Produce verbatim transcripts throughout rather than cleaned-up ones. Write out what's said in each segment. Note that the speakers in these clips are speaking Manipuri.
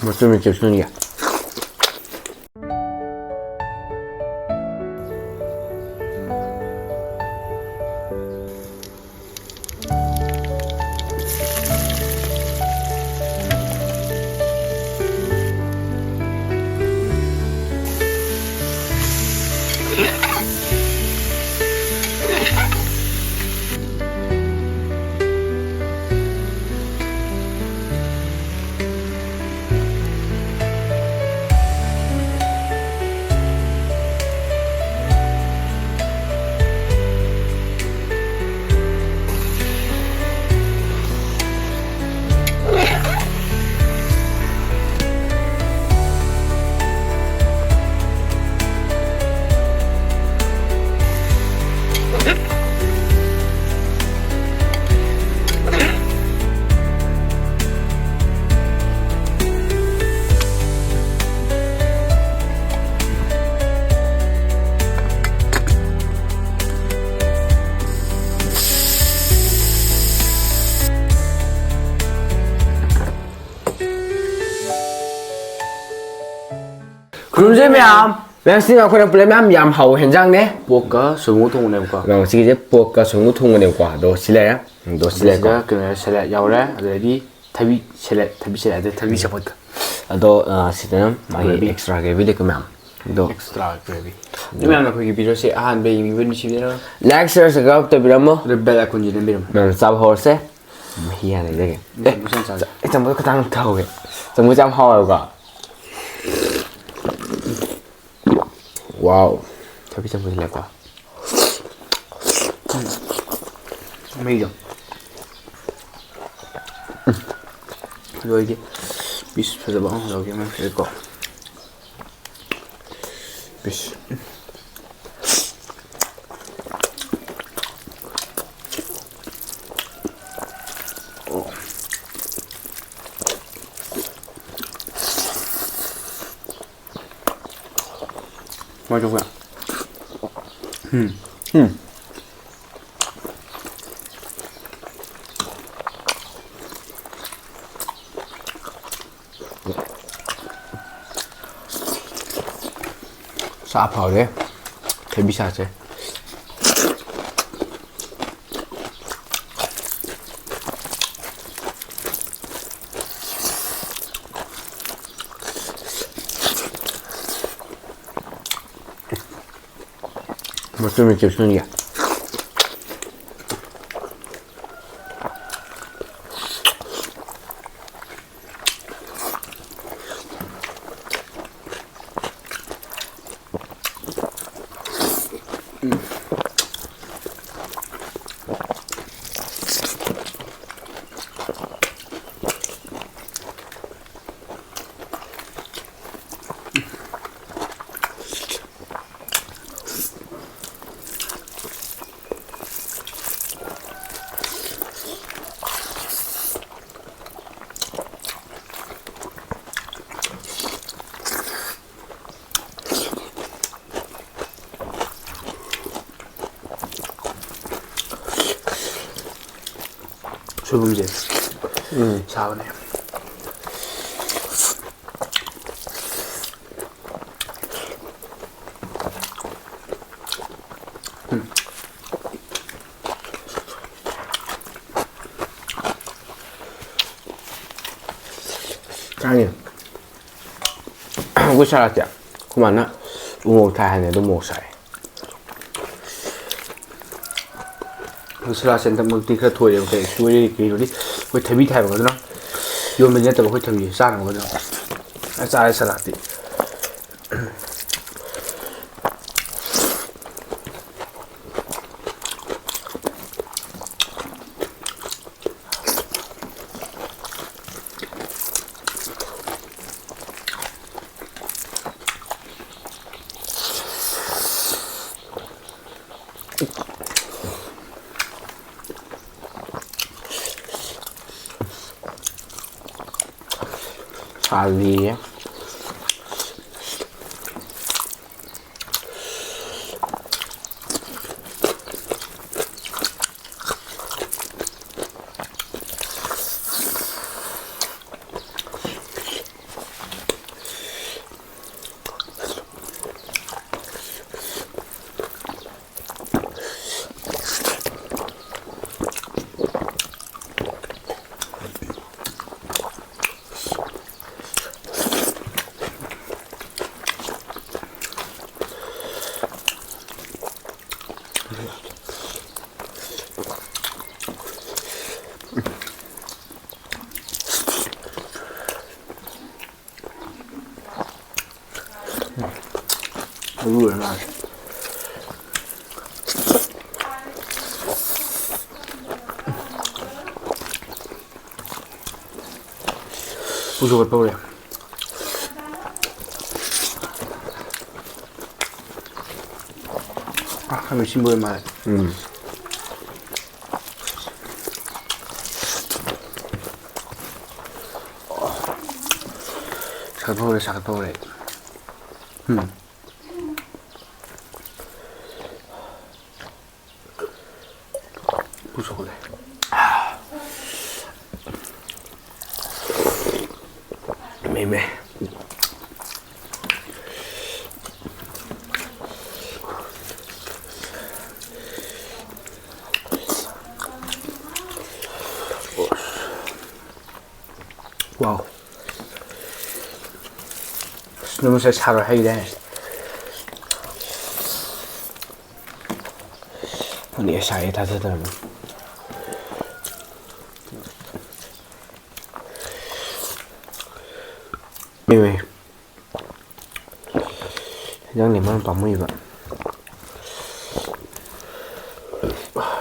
ꯃꯆꯨ ꯃꯆꯨ ꯁꯨꯅꯤꯌꯥ꯫ ꯈꯨꯔꯨꯝꯖꯩ ꯃꯌꯥꯝ꯫ ꯃꯌꯥꯝꯁꯤꯡ ꯑꯩꯈꯣꯏꯅ ꯄꯨꯂꯞ ꯃꯌꯥꯝ ꯌꯥꯝ ꯍꯥꯎꯕ ꯍꯦꯟꯖꯥꯡꯅꯦ꯫ ꯄꯣꯛꯀ ꯁꯣꯏꯕꯨꯝꯒ ꯊꯣꯡꯕꯅꯦꯕꯀꯣ꯫ ꯑ, ꯁꯤꯒꯤꯁꯦ ꯄꯣꯛꯀ ꯁꯣꯏꯕꯨꯝꯒ ꯊꯣꯡꯕꯅꯦꯕꯀꯣ꯫ ꯑꯗꯣ ꯁꯤ ꯂꯩꯔꯦ꯫ ꯑꯗꯣ ꯁꯤ ꯂꯩꯔꯦꯀꯣ꯫ ꯁꯤꯗ ꯀꯩꯅꯣ ꯁꯦꯂꯦꯠ ꯌꯥꯎꯔꯦ, ꯑꯗꯩꯗꯤ ꯊꯕꯤ ꯁꯦꯂꯦꯠ, ꯊꯕꯤ ꯁꯦꯂꯦꯠ, ꯑꯗꯩ ꯊꯕꯤ ꯆꯝꯐꯨꯠꯀ꯫ ꯑꯗꯣ, ꯑ, ꯁꯤꯗꯅ ꯃꯥꯒꯤ ꯒ꯭ꯔꯦꯚꯤ꯫ ꯑꯦꯛꯁꯇ꯭ꯔꯥ ꯒ꯭ꯔꯦꯚꯤ ꯂꯩꯀꯣ ꯃꯌꯥꯝ꯫ ꯑꯗꯣ ꯑꯦꯛꯁꯇ꯭ꯔꯥ ꯒ꯭ꯔꯦꯚꯤ꯫ ꯑꯗꯨ ꯃꯌꯥꯝꯅ ꯑꯩꯈꯣꯏꯒꯤ ꯚꯤꯗꯤꯑꯣꯁꯦ ꯑꯍꯥꯟꯕ ꯌꯦꯡꯕꯤꯕ ꯅꯨꯡꯁꯤꯕꯤꯔꯣ꯫ ꯂꯥꯏꯛ, ꯁꯤꯌꯔ, ꯁꯕꯁꯀ꯭ꯔꯥꯏꯕ ꯇꯧꯕꯤꯔꯝꯃꯣ꯫ ꯑꯗꯨ ꯕꯦꯜ ꯑꯥꯏꯀꯣꯟꯁꯤ ꯅꯝꯕꯤꯔꯝꯃꯣ꯫ ꯃꯌꯥꯝ ꯆꯥꯕ ꯍꯧꯔꯁꯦ꯫ ꯃꯍꯤ ꯍꯥꯟꯅ ꯂꯩꯖꯒꯦ꯫ ꯑꯦ, ꯆꯝꯐꯨꯠ ꯍꯥꯟꯅ ꯆꯥꯁꯦ꯫ ꯑꯦ, ꯆꯝꯐꯨꯠ ꯈꯇꯪ ꯇꯧꯍꯧꯒꯦ꯫ ꯆꯝꯐꯨꯠꯁꯦ ꯌꯥꯝ ꯍꯥꯎꯋꯦꯕꯀꯣ꯫ ꯋꯥꯎ꯫ ꯊꯕꯤ ꯆꯝꯐꯨꯠꯁꯤ ꯂꯩꯀꯣ꯫ ꯃꯍꯤꯗꯣ꯫ ꯑꯗꯨ ꯑꯩꯗꯤ ꯄꯤꯁ ꯐꯖꯕ ꯑꯃ ꯂꯧꯒꯦ ꯃꯣꯏꯁꯤꯗꯀꯣ꯫ ꯄꯤꯁ꯫ ꯀꯃꯥꯏꯅ ꯇꯧꯕ? ꯎꯝ꯫ ꯎꯝ꯫ ꯁꯥ ꯐꯥꯎꯔꯦ꯫ ꯊꯣꯏꯕꯤ ꯁꯥꯁꯦ꯫ ꯃꯆꯨ ꯃꯆꯨ ꯁꯪꯒꯦ꯫ ꯁꯣꯏꯕꯨꯝꯁꯦ ꯎꯝ꯫ ꯁꯥꯕꯅꯦ꯫ ꯎꯝ꯫ ꯆꯥꯅꯤ꯫ ꯑꯩꯈꯣꯏ ꯁꯂꯥꯠꯁꯦ ꯑꯩꯈꯣꯏ ꯃꯥꯅ ꯎꯃꯣꯔꯣꯛ ꯊꯥꯏ ꯍꯥꯏꯅ ꯑꯗꯨꯝ ꯃꯣꯔꯣꯛ ꯁꯥꯏ꯫ ꯑꯩꯈꯣꯏ ꯁꯂꯥꯠꯁꯦ ꯍꯟꯗꯛꯃꯛꯇꯤ ꯈꯔ ꯊꯣꯏꯔꯦꯕ꯫ ꯀꯩ ꯇꯣꯏꯔꯦ ꯀꯩꯅꯣꯗꯤ ꯑꯩꯈꯣꯏ ꯊꯕꯤ ꯊꯥꯏꯕ ꯑꯗꯨꯅ ꯌꯣꯟꯕꯗꯤ ꯅꯠꯇꯕ ꯑꯩꯈꯣꯏ ꯊꯕꯤ ꯆꯥꯅꯕ ꯑꯗꯨꯅ ꯆꯥꯔꯦ ꯁꯂꯥꯠꯇꯤ꯫ ꯁꯥꯗ꯭ꯔꯤꯌꯦ꯫ ꯃꯔꯨ ꯑꯣꯏꯔ ꯃꯥꯜꯂꯦ꯫ ꯄꯨꯛꯁꯨ ꯍꯧꯒꯠꯄ ꯍꯧꯔꯦ꯫ ꯑ, ꯈꯥꯃꯦꯟ ꯑꯁꯤꯟꯕ ꯑꯣꯏꯔ ꯃꯥꯜꯂꯦ꯫ ꯎꯝ꯫ ꯁꯥꯒꯠꯄ ꯍꯧꯔꯦ, ꯁꯥꯒꯠꯄ ꯍꯧꯔꯦ꯫ ꯎꯝ꯫ ꯄꯨꯛ ꯁꯧꯒꯠꯂꯦ꯫ ꯃꯩ, ꯃꯩ꯫ ꯋꯥꯎ꯫ ꯑꯁ, ꯅꯪ ꯉꯁꯥꯏ ꯁꯥꯔꯣꯏ ꯍꯥꯏꯈꯤꯗꯥꯏꯅꯦ? ꯈꯪꯗꯦ, ꯁꯥꯏꯌꯦ, ꯊꯥꯖꯗꯅ꯫ ꯏꯃꯦ꯫ ꯍꯤꯟꯖꯥꯡ ꯂꯦꯝꯍꯟ ꯄꯥꯝꯃꯨꯏꯕ꯫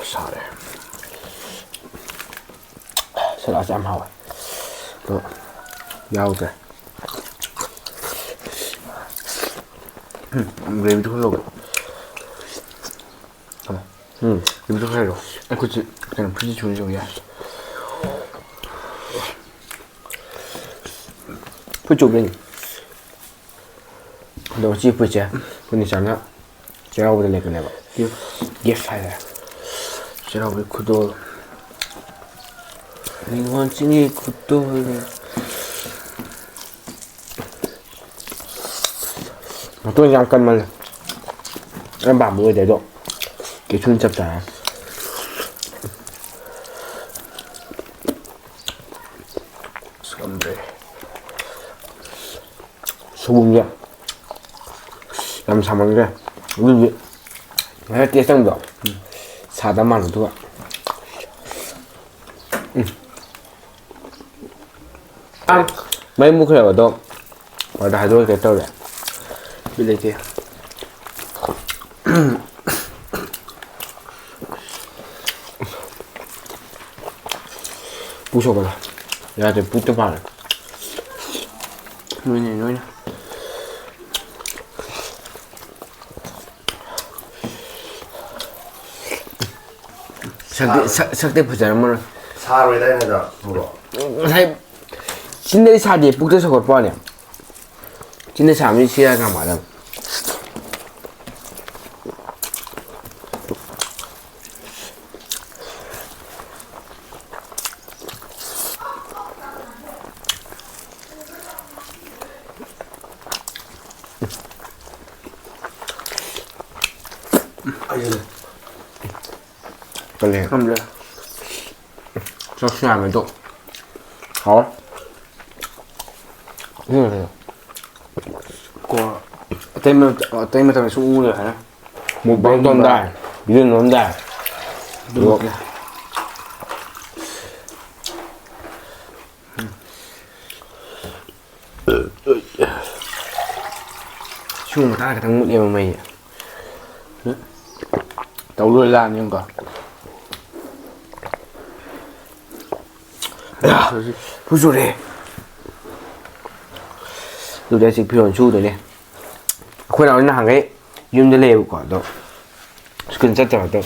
ꯁꯥꯔꯦ꯫ ꯁꯂꯥꯠꯁꯦ ꯌꯥꯝ ꯍꯥꯎꯋꯦ꯫ ꯑꯗꯣ ꯌꯥꯎꯗ꯭ꯔꯦ꯫ ꯎꯝ, ꯒ꯭ꯔꯦꯚꯤꯗꯨ ꯈꯔ ꯂꯧꯒꯦ꯫ ꯎꯝ꯫ ꯒ꯭ꯔꯦꯚꯤꯗꯨ ꯈꯔ ꯂꯧ꯫ ꯑꯩ ꯈꯨꯠꯁꯦ ꯀꯩꯅꯣ, ꯐ꯭ꯔꯤꯖ ꯁꯨꯔꯤ ꯌꯦꯡꯉꯨ ꯌꯥꯏ꯫ ꯈꯨꯠ ꯆꯣꯞꯄꯤꯅꯤ꯫ ꯑꯗꯣ ꯉꯁꯤ ꯐꯨꯔꯤꯠꯁꯦ ꯑꯩꯈꯣꯏ ꯅꯤꯆꯥꯅ ꯆꯩꯔꯥꯎꯕꯗ ꯂꯩꯔꯛꯄꯅꯦꯕ꯫ ꯒꯤꯐ꯫ ꯒꯤꯐ ꯍꯥꯏꯇꯥꯔꯦ꯫ ꯆꯩꯔꯥꯎꯕꯒꯤ ꯈꯨꯗꯣꯜ꯫ ꯅꯤꯉꯣꯜ ꯆꯤꯡꯒꯤ ꯈꯨꯗꯣꯜ꯫ ꯃꯇꯣꯟ ꯌꯥꯝ ꯀꯟꯃꯜꯂꯦ꯫ ꯑꯩꯅ ꯄꯥꯝꯕ ꯑꯣꯏꯗꯦ ꯑꯗꯣ꯫ ꯀꯦꯞꯁꯨꯜ ꯆꯞ ꯆꯥꯔꯦ꯫ ꯑꯁ, ꯉꯝꯗ꯭ꯔꯦ꯫ ꯁꯣꯏꯕꯨꯝꯁꯦ ꯌꯥꯝ ꯁꯥꯃꯟꯈ꯭ꯔꯦ꯫ ꯑꯗꯨꯗꯤ ꯉꯁꯥꯏ ꯇꯦꯁ ꯇꯧꯕꯗꯣ ꯁꯥꯗ ꯃꯥꯟꯕꯗꯨꯒ꯫ ꯎꯝ꯫ ꯑꯥ, ꯃꯩ ꯃꯨꯠꯈ꯭ꯔꯦꯕ ꯑꯗꯣ, ꯋꯥꯔꯗ ꯍꯥꯏꯗꯣꯛꯑꯒ ꯀꯩꯅꯣ ꯇꯧꯔꯦ꯫ ꯕꯤꯠ ꯂꯩꯇꯦ꯫ ꯄꯨꯛ ꯁꯧꯒꯠꯂꯦ꯫ ꯌꯥꯗ꯭ꯔꯦ, ꯄꯨꯛꯇ ꯄꯥꯜꯂꯦ꯫ ꯅꯣꯏꯅꯦ, ꯅꯣꯏꯅꯦ꯫ ꯁꯛꯇꯤ, ꯁꯛ-, ꯁꯛꯇꯤ ꯐꯖꯔꯝꯃꯔꯣꯏ꯫ ꯁꯥꯔꯣꯏꯗꯥꯏꯅꯦ ꯑꯗꯣ, ꯈꯪꯕ꯭ꯔꯣ? ꯉꯁꯥꯏ ꯆꯤꯟꯗꯗꯤ ꯁꯥꯗꯦ, ꯄꯨꯛꯇ ꯁꯧꯒꯠꯄ ꯋꯥꯅꯦ꯫ ꯆꯤꯟꯗ ꯁꯥꯕꯗꯤ ꯁꯤꯔꯥ ꯀꯥ ꯃꯥꯜꯂꯦ꯫ ꯀꯜꯂꯦ꯫ ꯉꯝꯗ꯭ꯔꯦ꯫ ꯆꯥꯛꯁꯨ ꯌꯥꯝꯃꯦ ꯑꯗꯣ꯫ ꯍꯥꯎꯋꯦ꯫ ꯎꯝ꯫ ꯀꯣ, ꯑꯇꯩ ꯃ-, ꯑꯇꯩ ꯃꯇꯝꯗ ꯁꯨꯝ ꯎꯗꯦ ꯍꯥꯏꯅ꯫ ꯃꯨꯛꯕꯥꯡ ꯇꯧꯔꯝꯗꯥꯏ, ꯚꯤꯗꯤꯑꯣ ꯅꯝꯃꯝꯗꯥꯏ꯫ ꯑꯗꯨꯃꯛꯅꯦ꯫ ꯁꯤꯒꯨꯝꯕ ꯃꯇꯥꯡꯗ ꯈꯤꯇꯪ ꯃꯨꯠꯂꯦꯕ ꯃꯩꯁꯦ꯫ ꯇꯧ ꯂꯣꯏ ꯂꯥꯛꯑꯅꯤ ꯑꯃꯨꯛꯀ꯫ ꯐꯨ ꯆꯨꯔꯦ꯫ ꯑꯗꯨꯗꯤ ꯑꯩꯁꯦ ꯐꯤꯔꯣꯜ ꯁꯨꯗꯣꯏꯅꯦ꯫ ꯑꯩꯈꯣꯏ ꯅꯥꯎꯅ ꯅꯍꯥꯟꯈꯩ ꯌꯨꯝꯗ ꯂꯩꯌꯦꯕꯀꯣ, ꯑꯗꯣ ꯁ꯭ꯀꯨꯜ ꯆꯠꯇꯕ, ꯑꯗꯣ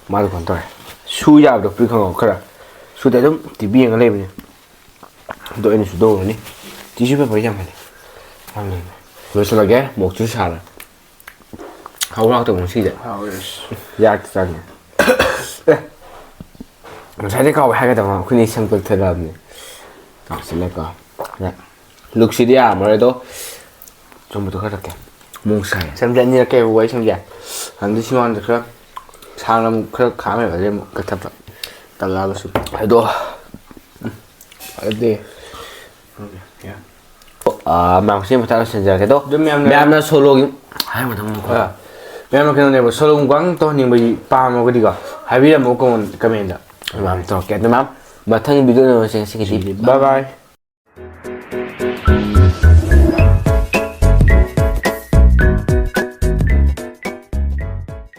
ꯃꯥꯗꯣ ꯀꯩꯅꯣ ꯇꯧꯔꯦ, ꯁꯨ ꯌꯥꯕꯗꯣ ꯐꯨꯔꯤꯠ ꯈꯪꯉꯥꯎ ꯈꯔ ꯁꯨꯗꯦ, ꯑꯗꯨꯝ ꯇꯤ ꯚꯤ ꯌꯦꯡꯉ ꯂꯩꯕꯅꯦ꯫ ꯑꯗꯣ ꯑꯩꯅ ꯁꯨꯗꯧꯔꯅꯤ꯫ Tissue paper ꯌꯥꯝꯃꯜꯂꯦ꯫ ꯌꯥꯝ ꯂꯩꯕꯅꯦ꯫ ꯂꯣꯏꯁꯤꯜꯂꯒꯦ, ꯃꯣꯔꯣꯛꯁꯨ ꯁꯥꯔꯦ꯫ ꯍꯥꯎꯕ꯭ꯔꯥ ꯍꯥꯎꯇꯕ꯭ꯔꯥ ꯉꯁꯤꯁꯦ? ꯍꯥꯎꯔꯦ꯫ ꯌꯥꯛꯇꯤ ꯆꯥꯅꯤꯡꯉꯦ꯫ ꯑꯦ, ꯉꯁꯥꯏꯗꯩ ꯀꯥꯎꯋꯦ ꯍꯥꯏꯒꯗꯕ, ꯑꯩꯈꯣꯏꯅꯤ ꯁꯝ ꯀꯛꯊꯠꯂꯛꯑꯕꯅꯦ꯫ ꯀꯥꯎꯁꯤꯜꯂꯦꯀꯣ꯫ ꯂꯨꯛꯁꯤꯗꯤ ꯌꯥꯝꯃꯔꯣꯏ ꯑꯗꯣ, ꯆꯨꯝꯕꯗꯣ ꯈꯔ ꯇꯛꯀꯦ꯫ ꯃꯑꯣꯡ ꯁꯥꯏ꯫ ꯁꯝꯁꯦ ꯑꯅꯤꯔꯛ ꯀꯛꯑꯦꯕꯀꯣ ꯑꯩ ꯁꯝꯁꯦ꯫ ꯑꯗꯨ ꯁꯤ ꯃꯃꯥꯡꯗ ꯈꯔ ꯁꯥꯡꯅ ꯑꯃꯨꯛ ꯈꯔ ꯈꯥꯛꯑꯝꯃꯦꯕ, ꯑꯗꯩ ꯑꯃꯨꯛ ꯀꯛꯊꯠꯄ꯫ ꯇꯜꯂꯛꯑꯕ ꯁꯨꯝ꯫ ꯑꯗꯣ, ꯎꯝ, ꯐꯖꯗꯦ꯫ ꯑꯥ, ꯃꯌꯥꯝ ꯁꯤ ꯃꯊꯪ ꯂꯣꯏꯁꯤꯟꯖꯔꯒꯦ꯫ ꯑꯗꯣ ꯑꯗꯨꯝ ꯃꯌꯥꯝꯅ ꯃꯌꯥꯝꯅ ꯁꯣꯂꯣꯒꯤ ꯍꯥꯏ ꯃꯊꯪ ꯑꯃꯨꯛ꯫ ꯑꯥ, ꯃꯌꯥꯝꯅ ꯀꯩꯅꯣꯅꯦꯕ, ꯁꯣꯂꯣ ꯃꯨꯛꯕꯥꯡ ꯇꯧꯍꯟꯅꯤꯡꯕꯒꯤ ꯄꯥꯝꯃꯒꯗꯤꯀꯣ, ꯍꯥꯏꯕꯤꯔꯝꯃꯣ ꯀꯣꯃꯦꯟ-, ꯀꯃꯦꯟꯗ꯫ ꯑꯗꯨꯃꯥꯏꯅ ꯇꯧꯔꯛꯀꯦ꯫ ꯑꯗꯨ ꯃꯌꯥꯝ ꯃꯊꯪ ꯚꯤꯗꯤꯑꯣ ꯅꯪꯉꯁꯦ ꯉꯁꯤꯒꯤꯗꯤ꯫ ꯕꯥꯏ ꯕꯥꯏ꯫